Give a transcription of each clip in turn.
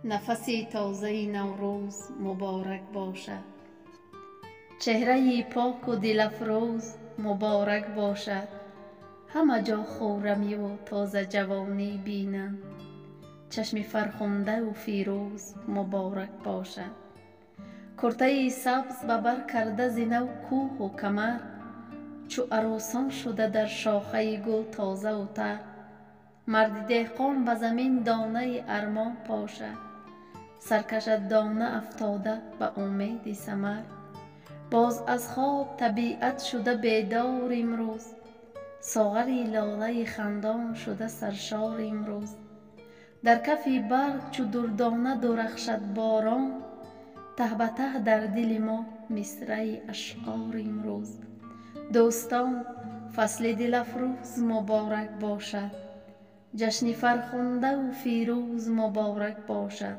Нафаси тозаи Наврӯз муборак бошад. Чеҳраи поку дилафрӯз муборак бошад. Ҳама ҷо хуррамиву тозаҷавонӣ бинам. Чашми фархундаву фирӯз муборак бошад. Куртаи сабз ба бар карда зи нав кӯҳу камар, чӯ аросон шуда дар шохаи гул тозаву тар. Марди деҳқон ба замин донаи армон пошад, саркашад дона афтода ба умеди самар. Боз аз хоб табиат шуда бедор имрӯз, соғари лолаи хандон шуда саршор имрӯз. Дар кафи барг чӯ дурдона дурахшад борон, таҳ ба таҳ дар дили мо мисраи ашъор имрӯз. Дӯстон, фасли дилафрӯз муборак бошад. Ҷашни фархундаву фирӯз муборак бошад.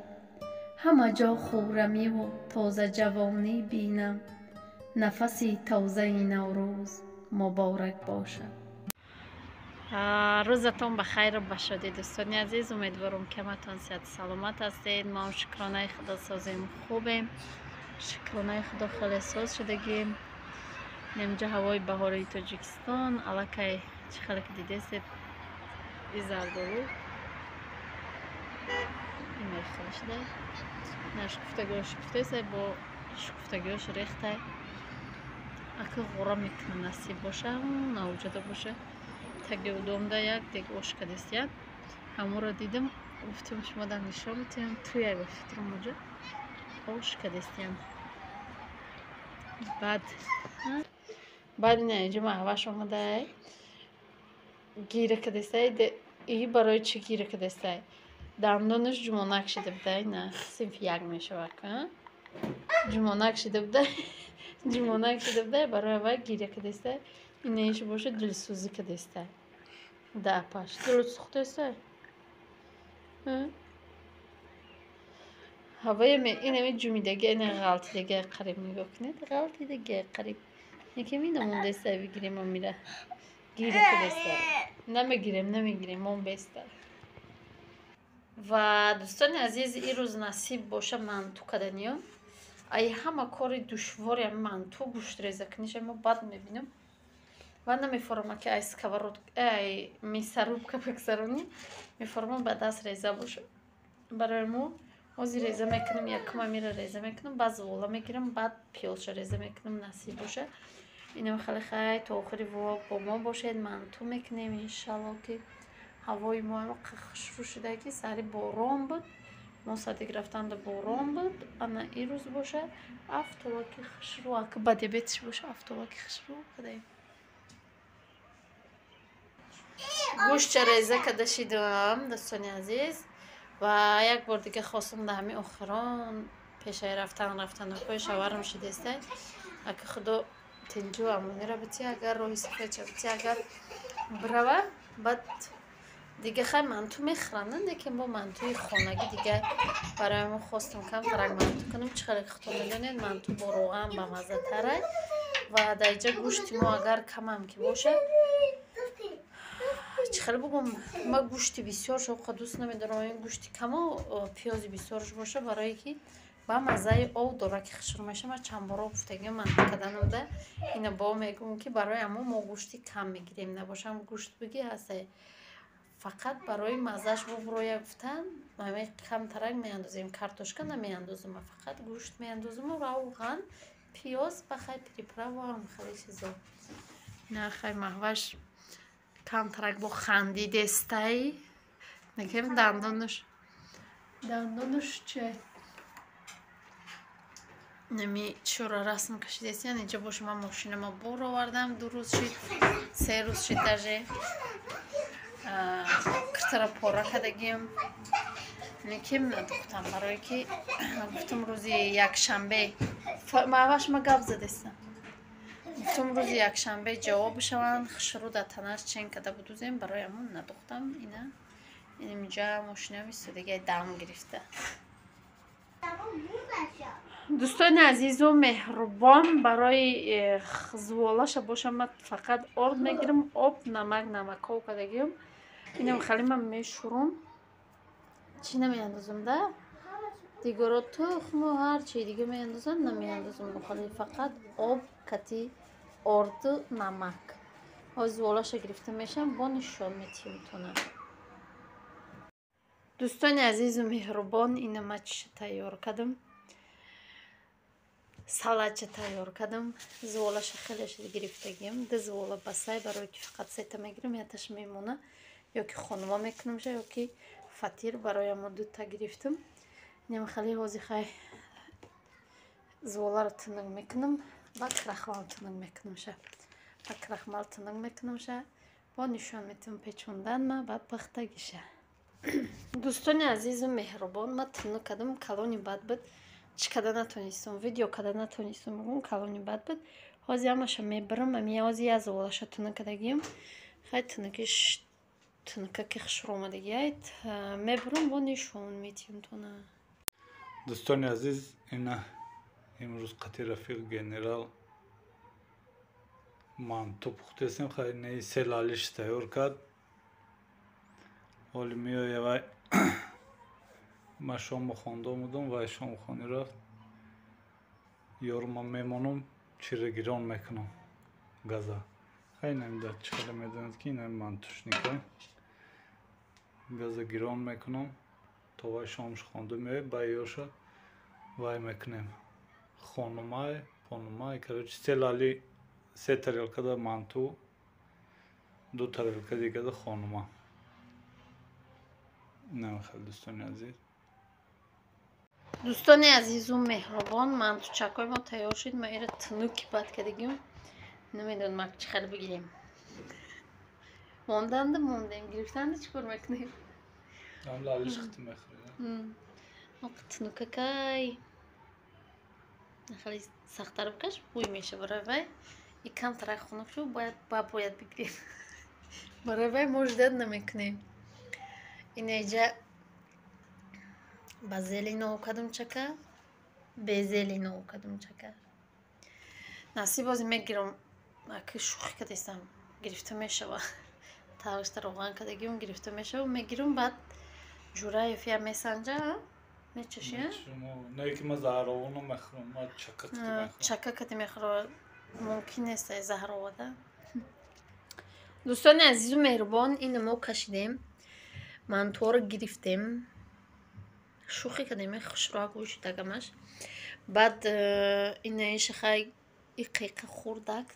Ҳама ҷо хуррамиву тозаҷавонӣ бинам. Нафаси тозаи Наврӯз муборак бошад. Рӯзатон ба хайру ба шодӣ, дӯстони азиз. Умедворам, ки ҳаматон сиҳату саломат ҳастед. Мо ҳам, шукронаи Худо, созем, хубем. Шукронаи Худо, хеле соз шудагим. Инҷа ҳавои баҳории Тоҷикистон аллакай чӣ хеле ки дидестед, и зардолу имехел шуда, на шукуфтагиҳо шукуфтаеста, бо шукуфтагиҳош рехтай. Ака ғура мекунам, насиб боша, навҷада боша. Таги удомда як дег ош кадестиян, ҳамуро дидам, гуфтам, шумо дар нишон метиҳам. Туяй, ба фикрам, оҷа ош кадестиян. Баъд ина инҷо Маҳваш омадай, гира кадестай. И барои чӣ гира кадестай? Дандонаш ҷумонак шида будай, на синфи як мешавад, ҷумонак шида будай, ҷумонак шида будай, барои вай гиря кадестай. Инаиш боша, дилсӯзӣ кадестай. Да апаш дилот сӯхтестай. Ҳавояме инами ҷумидаги, ина ғалтидаги қариб, нигоҳ кунед, ғалтидаги қариб. Якем ина мондестай, бигирем амира. Гиря кадестай. Намегирем, намегирем, мон беста. Ва дӯстони азиз, ирӯз насиб боша, манту каданиём. Ай ҳама кори душвори манту гӯштреза куниша мо бад мебинам ва намефорама, ки ай сковород, ай мясорубка бигзаронӣ, мефорамам ба даст реза боша. Барои мо ҳозир реза мекунам, якум амира реза мекунам, баъд зувола мегирам, баъд пиёзша реза мекунам, насиб боша. Инам хеле хай, то охири влог бо мо бошед. Манту мекунем, иншалло, ки ҳавои мо хушрӯ шуда, ки сари борон буд, мо садик рафтанда борон буд, ана ирӯз боша, афтоваки хушрӯ, ака ба дебетиш боша, афтоваки хушрӯ кадаем. Гӯштча реза када шидам, дӯстони азиз, ва як бор дига хостам дар ҳамин охирон пешаи рафтан рафтанакҳои шаварам шидестай. Ака Худо тинҷу амонира бити, агар роҳи сафедша бити, агар бирава, баъд дига хай манту мехӯрам, лекин бо мантуи хонагӣ дига. Барои мо хостам камтарак манту кунам. Чӣ хеле ки худтон медонед, манту бо роған бамаззатарай. Ва дар инҷа гӯшти мо агар камам ки бошад, чӣ хеле бугум, ма гӯшти бисёр шоқа дӯст намедорам. Ин гӯшти камо пиёзи бисёрш боша, барое ки ба маззаи ов дора, ки хушрӯ меша. Ма чандборо гуфтагиам, манту каданамда ина бо мегӯм, ки барои амо мо гӯшти кам мегирем. Набошам, гӯшт биги ҳастай, фақат барои маззаш бубуроя гуфтан ҳамин камтарак меандозем. Картошка намеандозам, фақат гӯшт меандозаму равған, пиёз ва хай приправа, ҳам хеле чизо. На хай, Маҳваш камтарак бо хандидестай, нагем, дандонаш че нами чора расм кашидестиян. Инҷа боша, ман мошинама бор овардам, 2 рӯз шид, 3 рӯз шид даже, киртара пора кардагим, лекин надухтам, барое ки гуфтам, рӯзи якшанбе Маҳваш, ма гап задестам, гуфтам, рӯзи якшанбе ҷавоб бишаванд, хушрӯ дар танаш чен карда будузем, барои ҳамон надухтам. Ина инҷа мошинам истодагиай, дам гирифта. Дӯстони азизу меҳрубон, барои зуволаша боша, ман фақат орд мегирам, об, намак, намаков кардагиам. Инам хеле ман мешӯрум, чӣ намеандозам да. Дигаро тухму ҳар чи дига меандозанд, намеандозам, хали фақат об кати орду намак. Ҳозир зуволаша гирифта мешавам, бо нишон метиҳем тона. Дӯстони азизу меҳрубон, ина ма чиша тайёр кардам. Салатча тайёр кардам. Зуволаша хеле гирифтагиам. Ду зувола басай, барои ки фақат сета мегирам, яташ мемона. Ё ки хонума мекунамша, ё ки фатир, барои амо дута гирифтам. Инам хеле ҳозир хай зуволаро тунук мекунам, ба крахмал тунук мекунамша. Ба крахмал тунук мекунамша. Бо нишон метиҳам печонданма ба пухтагиша. Дӯстони азизу меҳрубон, ма тунук кардам, калони бад буд. Чӣ када натонистам, видео када натонистам, мегӯм калони бад буд. Ҳозир ҳамаша мебарам, ами ҳозир як зуволаша тунук кардагиам. Хай тунукиш тунукаки хушро омадагиай. Мебарам, бо нишон метиҳам тона. Дӯстони азиз, ина имрӯз қати рафиқ генерал манту пухтесем. Хай неи се лалиш тайёр кард. Ҳоли меоя вай, ман шому хонда омадам, вай шомхонӣ рафт. Ёрма мемонам, чира гирон мекунам газа. Хай намида чӣ хеле медонед ки ина мантушника. Газа гирон мекунам то вай шомш хонда меояд, ба ёша вай мекунем. Хонумай, понумай, короче, се лали, се тарелкада манту, ду тарелка дигада хонума. Намехел дӯстони азиз. Дӯстони азизу меҳрубон, мантучакҳои мо тайёр шуд. Ма ира тунуки бад кардагим. Намедонам ма чӣ хел бигирем. Монданду мондем, гирифтанду чӣ кор мекунем? Лалиш хити мехӯред. Тунукакай. Хеле сахттар бикаш, бӯй меша барои вай. И камтарак хунук шуд, бояд ба бояд бигирем. Барои вай мо ждать намекунем. Инаиҷа ба зелено кардам чака, бе зелено кардам чака. Насиб ҳозир мегирам, аки шӯхӣ кардестам, гирифта мешава. Тавашта роған кардагиам гирифта мешава, мегирам, баъд Ҷураев я месанҷа, мечаши? Не ки ма заҳрова намехӯрам, ма чака кати мехӯрам. Чака кати мехӯрам, мумкин нест ай заҳровада. Дӯстони азизу меҳрубон, ина мо кашидем. Мантуҳоро гирифтем. Шӯхӣ кардем, хушроак бӯй шуд агамаш. Баъд ина ишахай иқиқа хӯрдак.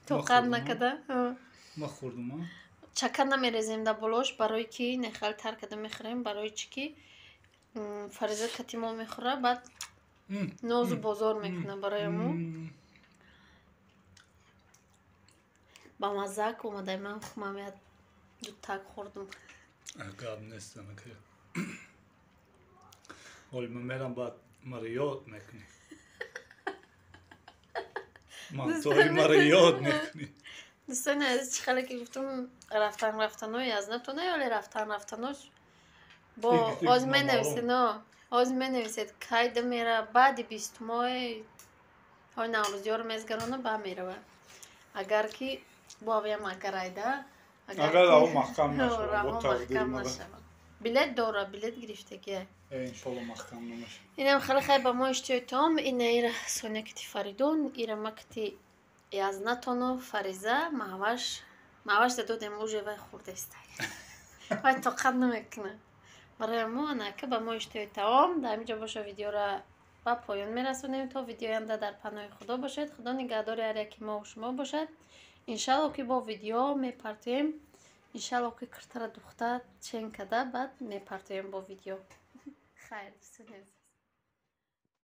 Тоқат накарда. Ма хӯрдум, а? Чака намерезем дар болош, барои ки нехел тар карда мехӯрем, барои чӣ ки Фариза кати мо мехӯра, баъд нозу бозор мекуна барои мо. Ба маззак омадай, ман хумам як дутак хӯрдум. Гап нест, анака. Ҳоли ман мерам, баъд маро ёд мекунӣ. Мантои маро ёд мекунӣ. Дӯстони азиз, чӣ хеле ки гуфтум, рафтан рафтанои аз натона, ёле рафтан рафтанош бо ҳозир менависед, ҳозир менависед кайда мера, баъди 20 моҳи ҳои наврӯзиёро мезгарона ба мерава. Агар ки бо авям агарайда, агар раҳо маҳкам нашава, бо тақдир нашава. Билет дора, билет гирифтагия. Иншолло маҳкам намешава. Инам хеле хай ба мо иштиёи таом, ина ира Соня кити Фаридун, ира ма кити Язнатону Фариза, Маҳваш, Маҳваш додем уже вай хӯрдестай. Вай тоқат намекунад. Барои мо анака ба мо иштиёи таом, дар ҳаминҷо боша видеора ба поён мерасонем. То видеоянда дар паноҳи Худо бошед. Худо нигаҳдори ҳар яки мо шумо бошад. Иншалло ки бо видео мепартоем. Иншалло ки киртара духта чен када, баъд мепартоем бо видео. Хайр, дӯстони азиз.